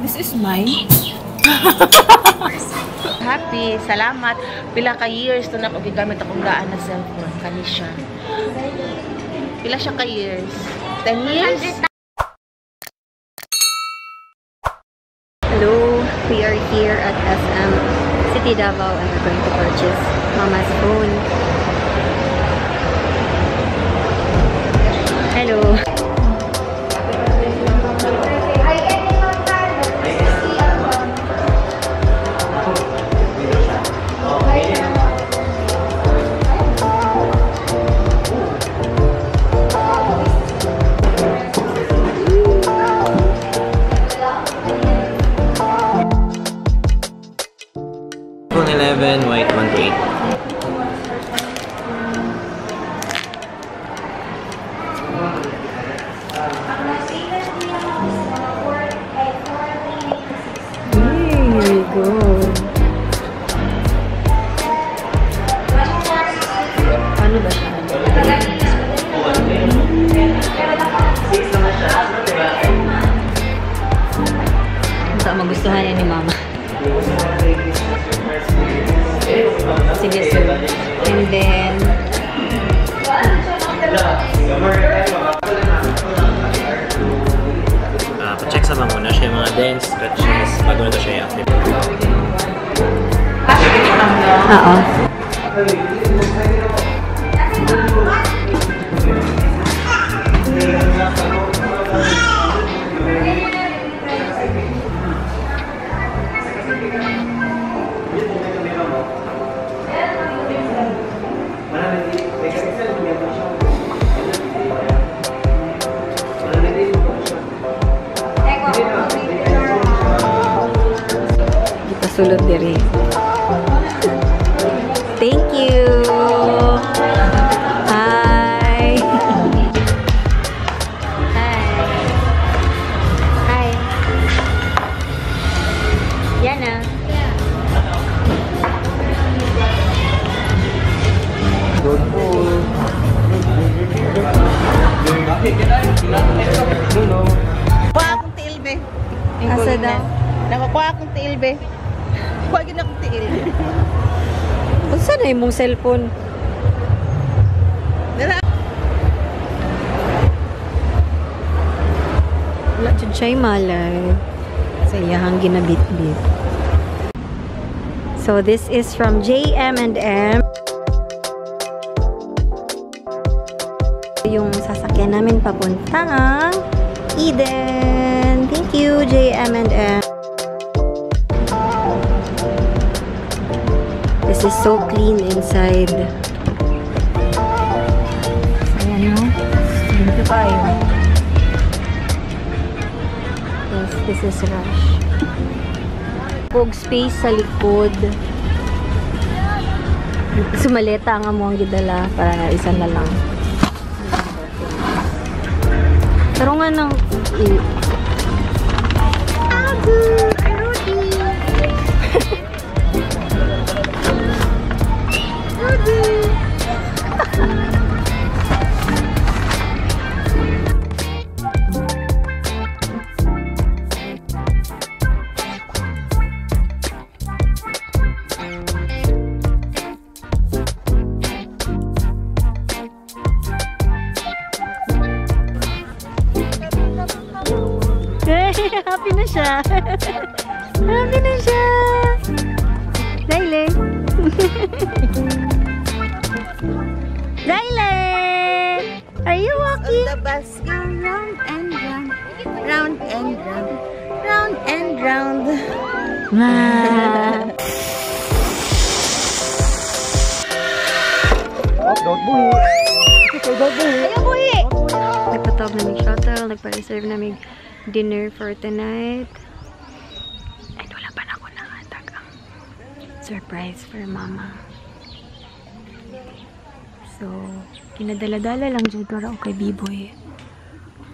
This is mine. Happy, salamat. Pila ka years to na ako gigamit akong daan na cellphone. Kani siya. Pila siya ka years? 10 years? Hello, we are here at SM City Davao and we're going to purchase Mama's phone. Hello. iPhone 11, white 1 to 8. Here we go. Paano ba siya? Basta magustuhan niya ni Mama. Sige, sir. And then, Pa-check sa muna siya yung mga dents, scratches, bago na ito siya i-active. Oo. Gipasulod diri. Thank you. Hi. Hi. Hi. Yana. Kuha akong tiil, be. Asa daw? Nakakuha akong tiil, be. Kuha gid akong tiil. Unsa na imong cellphone? Dala. Wala jud siya malay sa iyahang ginabitbit. So this is from JM&M. Yung sasakyan namin papuntang Eden. Thank you, JM&M. This is so clean inside. Ayan, no? 25. Yes, this is Rush. Pog space sa likod. Sumaleta ang among gidala para na isa na lang. Pero nga nang Rudy! Rudy! Happy na siya. Happy na siya. Zayle. Zayle! Are you walking? On the bus, go round and round. Round and round. Round and round. Ma. Ayaw buhi! Nagpatawag na mig shuttle, nagpa-reserve na mig dinner for tonight. And wala pa na ako nakatag ang surprise for Mama. So, kinadala-dala lang dyan para kay B-Boy.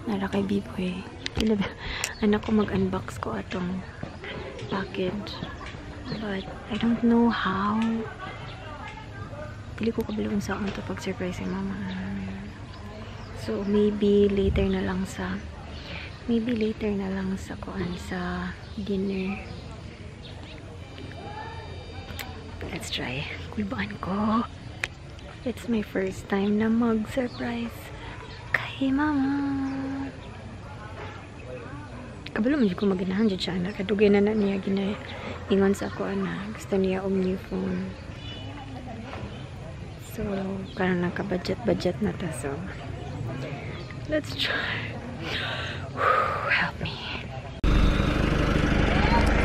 Nara kay B-Boy. Anak ko mag-unbox ko atong package. But, I don't know how. Dili ko kabalo kung saan to pag-surprise si Mama. So, maybe later na lang sa Maybe later na lang sa kuan, sa dinner. Let's try. Kulbaan ko. It's my first time na mag-surprise kay Mama. Kabalo man jud ko maganahan jud siya na. Kadugay na na niya ginaingon sa ako ana. Gusto niya og new phone. So, karon nagka-budget-budget na ta. So, let's try. Whew, help me.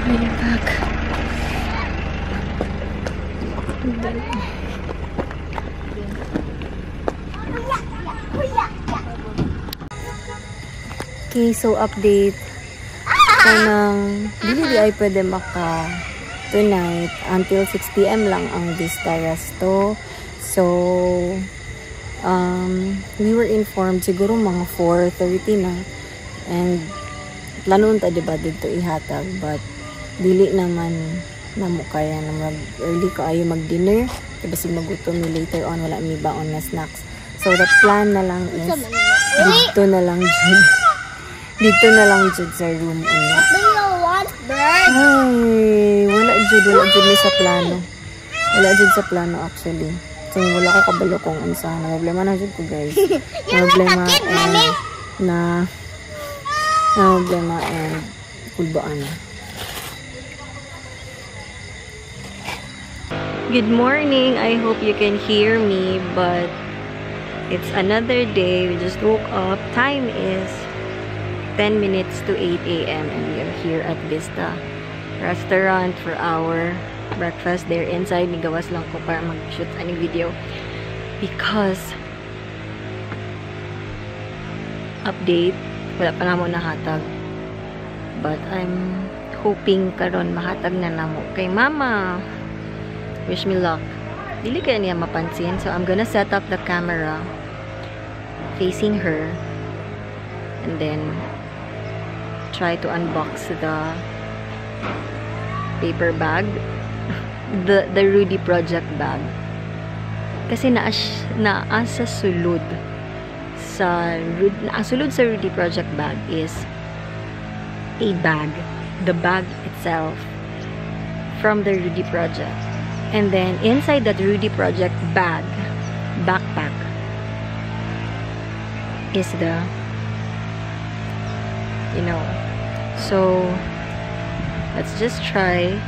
We're back. Okay, so update. Kanang dili di ay pwede maka tonight until 6 p.m. lang ang Vista Resto. So, we were informed siguro mga 4:30 na. And plano unta diba dito ihatag, but dili naman namo kaya na mag early kaayo mag dinner kay basig magutom mi later on, wala mi baon na snacks. So the plan na lang is dito na lang jud. Dito na lang jud sa room unya. Do you want bird? Ay, wala jud mi sa plano. Wala jud sa plano actually. So wala ko kabalo kung unsa na problema na jud ko, guys. You're like a Problema kid, and Mommy. na problema and kulbaan na. Good morning. I hope you can hear me, but it's another day. We just woke up. Time is 10 minutes to 8 a.m. and we are here at Vista Restaurant for our breakfast. They're inside. Nigawas lang ko para mag-shoot aning video because update, wala pa namo nahatag. But I'm hoping karon mahatag na namo kay Mama. Wish me luck. Dili kaya niya mapansin. So I'm gonna set up the camera facing her and then try to unbox the paper bag, the Rudy Project bag. Kasi naa sa sulod sa ang sulod sa Rudy Project bag is a bag, the bag itself from the Rudy Project. And then inside that Rudy Project bag, backpack, is the, you know. So let's just try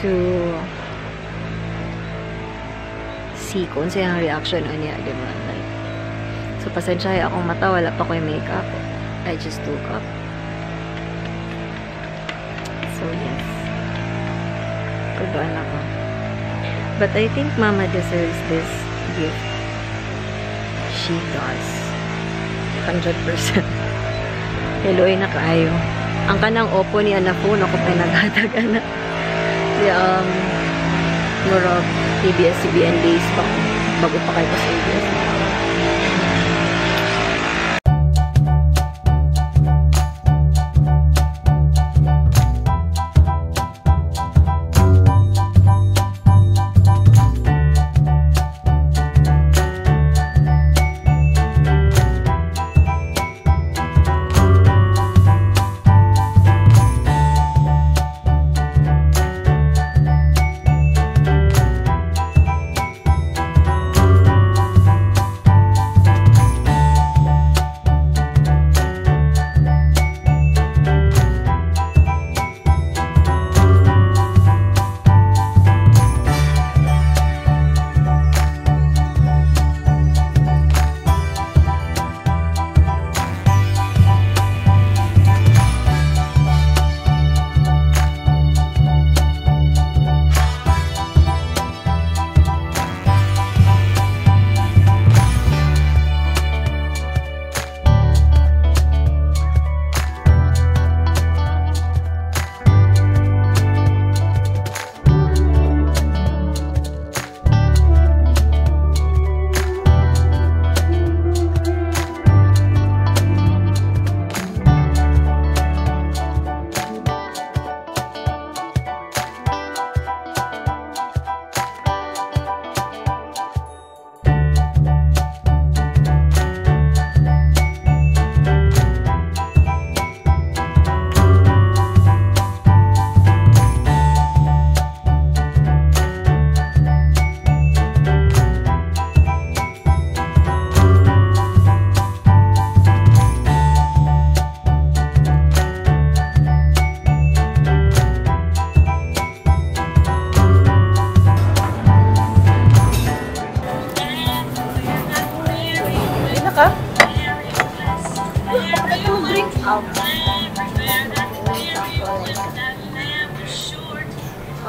to see kung unsa ang reaction niya, di ba? Like, so pasensya akong mata, wala pa ko yung makeup. I just woke up. So yes. Kulbaan ako. But I think Mama deserves this gift. She does. 100%. Hello, ay nakaayo. Ang kanang Oppo niya na phone, ako pinaghatag ana. Si, murag ABS-CBN days pa ko. Bago pa kayo sa ABS.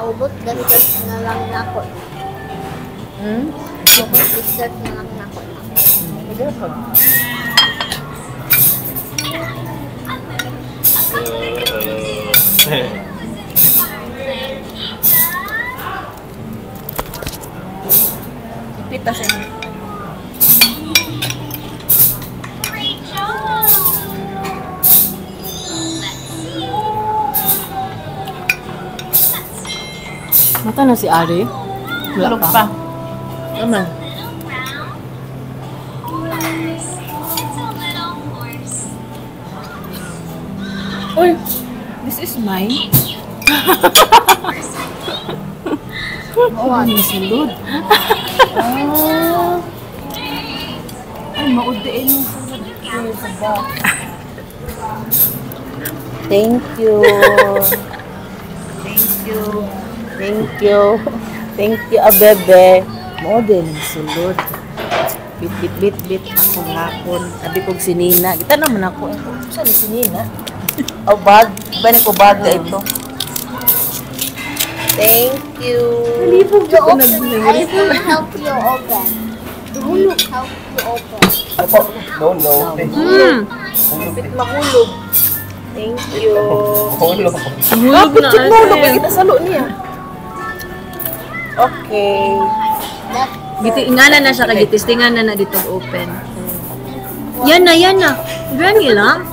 Maubot dessert na lang nako. Maubot dessert na lang nako. Pita sa inyo. Great job! Let's see. Mata na si Ari. Tulog pa. Tama. Little brown horse. It's a little horse. Uy, this is mine. Horse with me. Oo, ano sulod. Ah. Ay, maudiin yung sulod sa box. Thank you. Thank you. Thank you. Thank you, abebe. Mao din yung sulod. Bit, bit, bit, bit. Ako hapon. Abi kog sinina. Kita naman ako. Eh, saan ni sinina? Oh, bag. Ba ni ko bag na ito? Thank you. Nalibog You open. I will help you open. Help you open. No, no. Bit mahulog. Thank you. Hulog. Hulog na Mahulog. Ay, kita salo niya. Okay. Giti, ingana na siya kay gitistingan na na dito open. Yan na, yan na. Gani lang.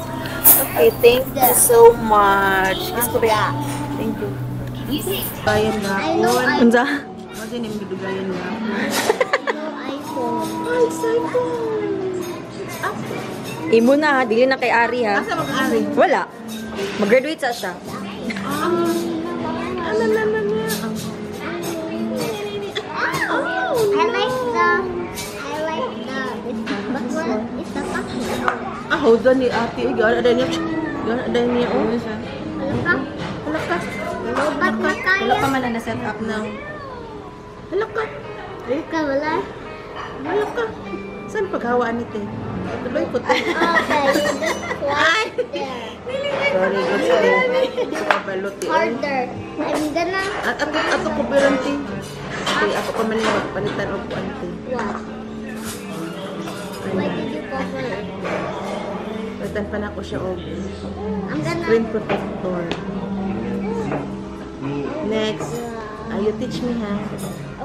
Okay, thank you so much. Kiss ko ba? Thank you. Dugayan nga I know I Unsa? Mo din yung gidugayan nga. know iPhone. Ay, excited. Imo na ha, dili na kay Ari ha. Asa mag-ari? Wala. Mag-graduate sa siya. Ah, na, na, na, na. I like the this one. But what is the pocket? Ah, hold on ni ate. Gana din niya. Gana din niya. Oh. Wala ka? Hala ka. Lobat na Wala kaya? pa man na set up ng Hala ka. Wala ka, wala? Hala ka. Saan paghawaan ni te? Tuloy ko te. Okay, you just right there. Sorry, good sorry. Kabalot eh. Harder. I'm gonna At ato ato ko pero te. Te ako pa man lang palitan og kuan te. What? Why did you cover it? Palitan pa na ako siya og I'm gonna screen protector. Next. You teach me ha.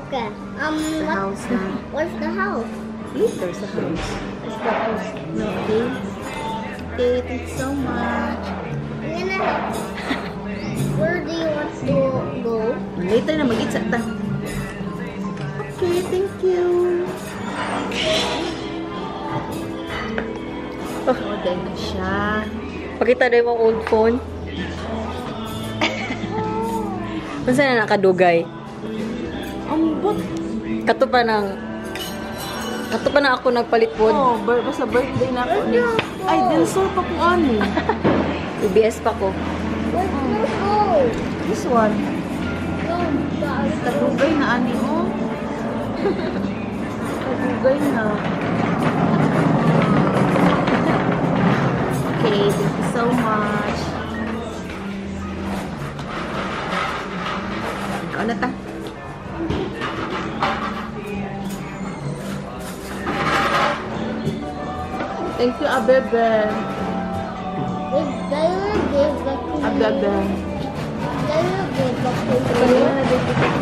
Okay. Sa What, house na. where's the house? Later sa house. Where's the house? No, okay? Okay, thank you so much. I'm gonna help. Where do you want to go? Later na mag-itsa ta. Okay, thank you. Oh, dahil na siya. Pakita na yung old phone. Unsa na nakadugay? Ambot. Kato pa na ako nagpalit pod. Oh, basta birthday na ako ni. Ay, dinosaur pa ko ani. UBS pa ko. Where's your phone? This one. No, the Kadugay na ani oh. Kadugay na. Okay, thank you so much. Ikaw na ta. Thank you, Abebe. If they will give back to me. Abebe. They will give back to me.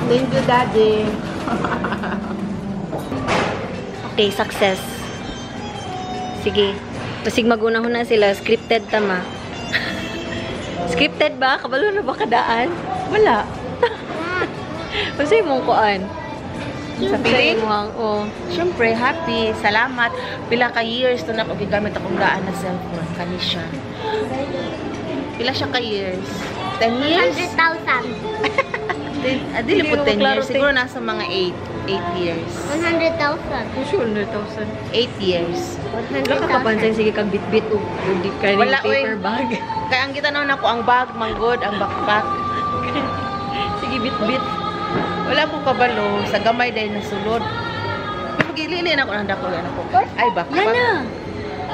Thank you, Daddy. Okay, success. Sige. Basig maguna-huna sila. Scripted tama. Scripted ba? Kabalo na ba kadaan? Wala. Basta imong kuan. Sa feeling? Imuhang, oh. Siyempre, happy. Salamat. Pila ka years to na ako gigamit akong gaan na cellphone. Kani siya. Pila siya ka years? 10 years? 100,000. Dili po Hindi mo 10 klaro, years. te. Siguro nasa mga 8 years. 100,000. Sure, 100,000. 8 years. Wala ka kapansin, sige kag bit-bit o di ka Wala, oy. paper bag. Kaya ang kita naman ako, ang bag, manggod, ang backpack. Sige, bit-bit. Wala ko kabalo. Sa gamay dahil nasulod. Pero gililin ako nang dako ako. Ay, backpack. Yan na.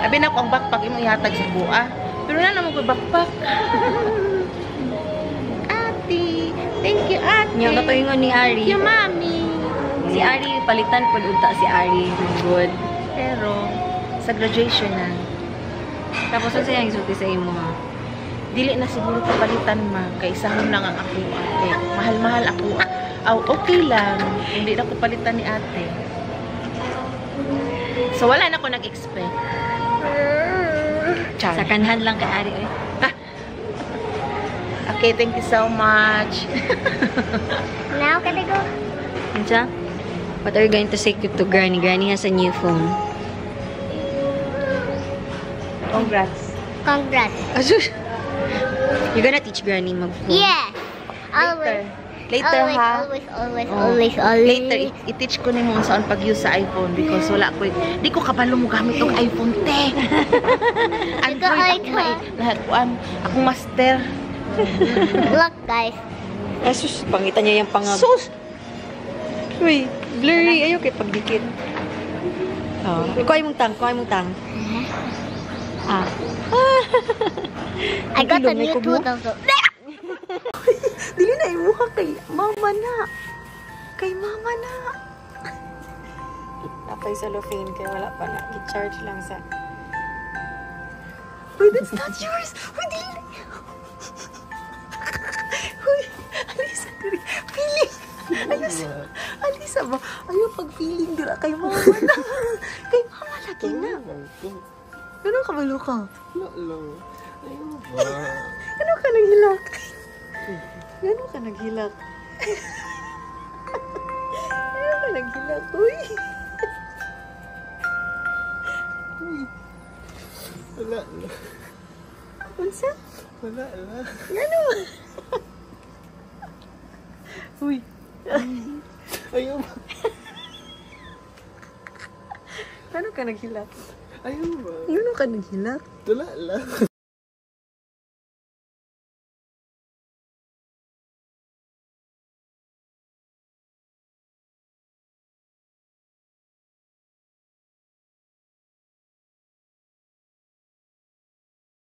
Abi na ako ang backpack imong ihatag sa buа. Pero na naman ko backpack. Ate, thank you, ate. Nya katoy ni Ari. Thank you, Mami. Si Ari palitan pud unta si Ari. Good. Pero, sa graduation na, Tapos unsa yang isulti sa imo ha? Dili na siguro ko palitan, ma. Kay isahon lang ang ako, ate. Mahal-mahal ako. Aw, okay lang. Hindi na ko palitan ni ate. So, wala na ko nag-expect. Char. Sa kanhan lang kay Ari oy. Okay, thank you so much. Now can I go? Unsa? What are you going to say to Granny? Granny has a new phone. Congrats. Congrats. Asus! You're gonna teach Granny mag-phone? Yes. Always. Later, always, ha? Always, always, Oh. always, always. Later, i-teach ko nimo unsaon pag-use sa iPhone because wala ko, di ko kabalo mo gamit og iPhone, te. Android ako na lahat kuan, akong master. Look, guys. Asus, pangita niya yung pangag. Sus! Uy, blurry. Ayaw kay pagdikit. Oh. Kuha mong tang, kuha mong tang. Ah. I got a Ilong, may new kubo. tooth also. Dili na imuha kay mama na. Kay mama na. Napay cellophane kay wala pa na. Gi-charge lang sa. Uy, that's not yours. Uy, dili na. Uy, Alisa, dili. Feeling. Alisa, Alisa ba? Ayaw pag-feeling dira kay mama na. Kay mama lagi na. Ano ka balo ka? Wala lang. Ayaw ba? Ano ka naghilak? Ano ka naghilak? Ano ka naghilak? Uy! Uy! Wala lang. Unsa? Wala lang. Ano? Uy! Ayaw ba? Ano ka naghilak? Ayaw ba? Ano ka naghilak? Wala lang.